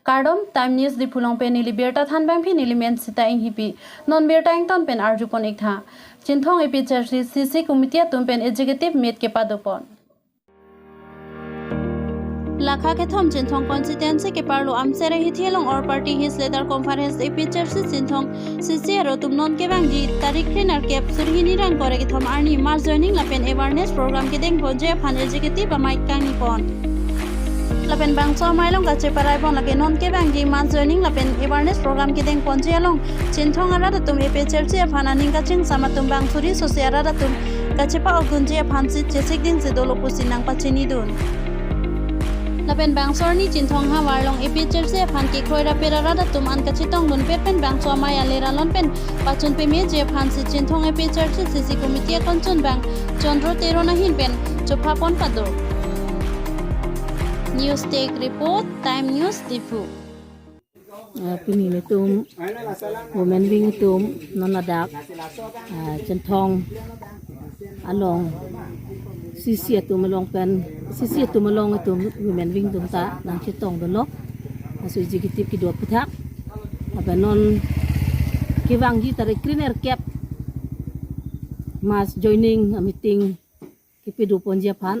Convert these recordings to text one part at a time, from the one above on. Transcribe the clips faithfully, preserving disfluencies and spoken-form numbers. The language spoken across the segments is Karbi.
Kardom, Time News Diphu along pen neli birta thanbangpi, neli men Sita Enghipi. Non birta ington pen arjupon iktha. Chinthong APHLC CC Committee atum pen Executive Meet kepadopon. Lakha kethom Chinthong Constituency keparlo Amsere hithi along All Party Hills Leader Conference APHLC Chinthong CC arat atum non kevangji tarik kre nerkep suri hini ra ingkoi ra kethom arni mass joining lapen awareness program kedengponji aphan Executive amei kangnipon. Lapen bangso amei along kacheparaipon lake non kevangji mass joining lapen awareness program kedengponji along Chinthong arat atum APHLC aphan aning kachingsam atum bang suri sose arat atum kachepa-okdunji aphansi chesik dingsi dolo pusi nangpachinidun. Lapen bangso arni Chinthong havar along APHLC aphan kekroi rapet arat atum an kachetongdunpet pen bangso amei aler alon pen pachun pameji aphansi Chinthong APHLC CC Committee akonchunbang Chandra Teron ahin pen chophapon pado. News Desk Report, Time News Diphu. Eh, pini nelitum women wing atum non ladak, eh, Chinthong along CC atum along pen, CC atum along atum women wing atum ta nangchetongdunlo. Laso executive kedo aphuthak. Lapen non kevangji tarik kre nerkep mass joining meeting kepadoponji aphan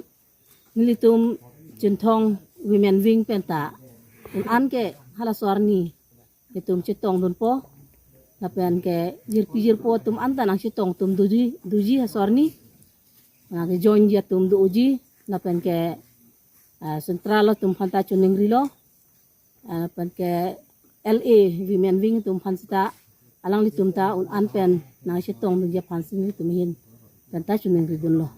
nelitum Chinthong women wing pen ta un-an ke halaso arni nelitum chetongdunpo. Lapen ke jirpi jirpo atum an ta nangchetong atum doji, doji halaso arni. Nangkejoinji atum doji. Lapen ke, ah, central atum aphan ta chiningrilo. Ah, lapen ke LA women wing atum aphan seta alanglitum ta un-an pen nangchetongdunji aphansi nelitum ahin pen ta chiningridunlo.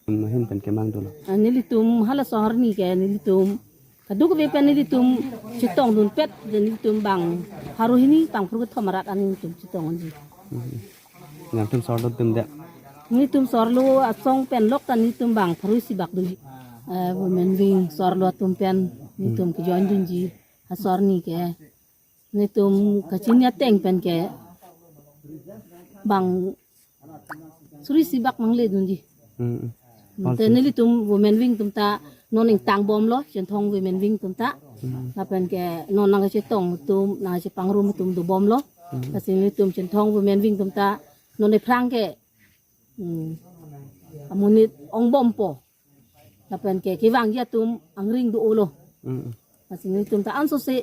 Ahin pen kemangdunlo. Ah, nelitum halaso arni ke nelitum kadokave pen nelitum chetongdunpet, nelitum bang pharo hini bang pharo kethom arat an nelitum chetongdunji. Hmm. Nangtum sorlo atum de. Nelitum sorlo asong pen lok ta nelitum bang pharo isi bak doji. Eh, women wing sorlo atum pen nelitum kejoindunji. Halaso arni ke nelitum kachini ateng pen ke bang suri isi bak nangledunji. Hmm. Te nelitum women wing atum ta non ingtangbomlo, Chinthong women wing atum ta. Hmm. Lapen ke non nangkachetong atum, nangkachepangrum atum dobomlo. Hmm. Lasi nelitum Chinthong women wing atum ta non aphrang ke, hmm, amonit ongbompo. Lapen ke kevangji atum angring do-olo. Hmm. Lasi nelitum ta ansose,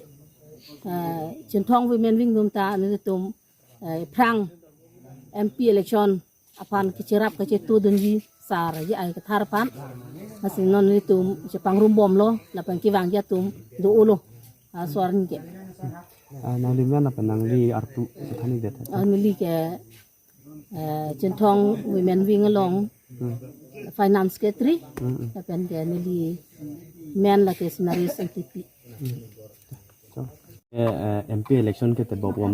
eh, Chinthong women wing atum ta nelitum, eh, aphrang MP election aphan kacherap kachetudunji sar ji ai kathar aphan. Lasi non nelitum chepangrumbomlo, lapen kevangji atum do-olo. Ah, halaso arni ke. Ah, nangli men lapen nangli arpu chethanji det. Ah, neli ke, eh, Chinthong women wing along, hmm, finance secretary, hmm, hmm, lapen ke neli men lake Sinaris Enghipi. Hmm. So, eh, eh, MP election ke tebobom.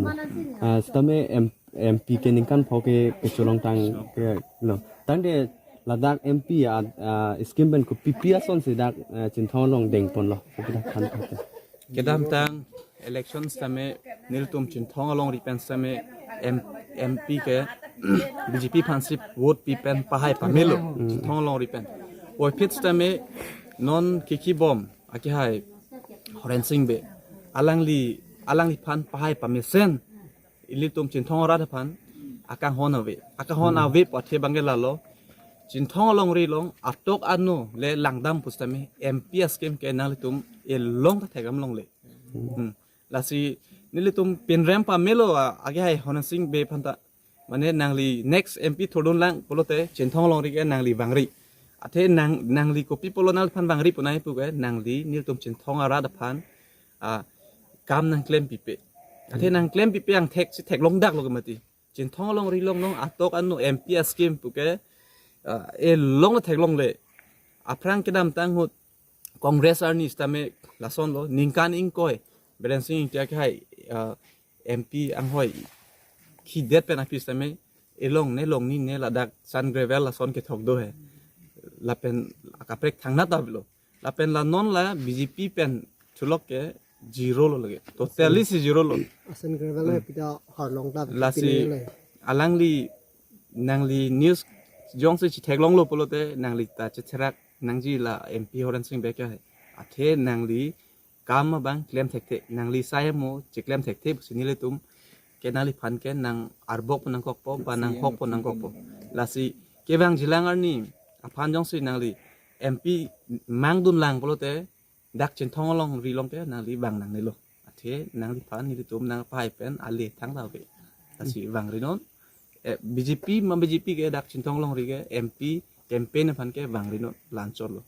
Ah, sitame M-, MP ke ningkan pho ke kecholong tang ke lo. Tangte ladak MP a, ah, scheme pen kopipi asonsi dak, eh, Chinthong along dengponlo. Kopi dak than tha ke. Kedamtang election sitame nelitum Chinthong alongri pen sitame M-, MP ke BJP aphansi vote pi pen pahai pamelo. Hmm. Chinthong alongri pen. Puvoiphit sitame non kikibom akehai Horensing Bey. Alangli, alangliphan pahai pamesen ilitum Chinthong arat aphan akanghon ave. Akanghon, hmm, ave pu athe abang ke lalo. Chinthong alongri along atok ano le langdam pusitame MP a-scheme ke nanglitum elong ta thekdam longle. Hmm. Lasi nelitum pinrem pamelo a, akehai Horensing Bey aphan ta. Mane nangli next MP thurdun lang pulote Chinthong alongri ke nangli vangri. Athe nang, nangli kopi pulo nangliphan vangri punai pu ke nangli nelitum Chinthong arat aphan, ah, kam nangklempipe. Athe, hmm, nangklempipe angthek si theklong daklo ke mati. Chinthong alongri along along atok ano MP a-scheme pu ke, ah, elong theklongle. Aphrang kedamtang ahut Congress arni sitame lasonlo, ningkan ingkoi Beren Sing Ingti akehai, ah, MP anghoi khidet pen aphi sitame elong ne long ni ne ladak sand gravel lason kethok do he. Lapen akaprek thangnat avelo. Lapen la non la BJP pen chulok ke zero lo lake. Totally si zero lo. Sand gravel, hmm, pida horlong ta lasi pini le. Alangli nangli news jongsi chitheklonglo pulote nangli ta chitherak nangji la MP Horensing Bey ke he. Athe nangli kam abang klem thekthe, nangli sai mo cheklem thekthe pusi nelitum ke nangliphan ke nang arbok pon nangkokpo, ba nang hok pon nangkokpo. Lasi kevang jilang arni aphan jongsi nangli M P mangdun lang pulote dak Chinthong alongri along ke nangli vang nangnelo. Athe nangliphan nelitum nangpahai pen ale thangta ave. Lasi vangri non. Eh, B J P ma B J P ke dak Chinthong alongri ke M P campaign aphan ke vangri non, la-anchotlo.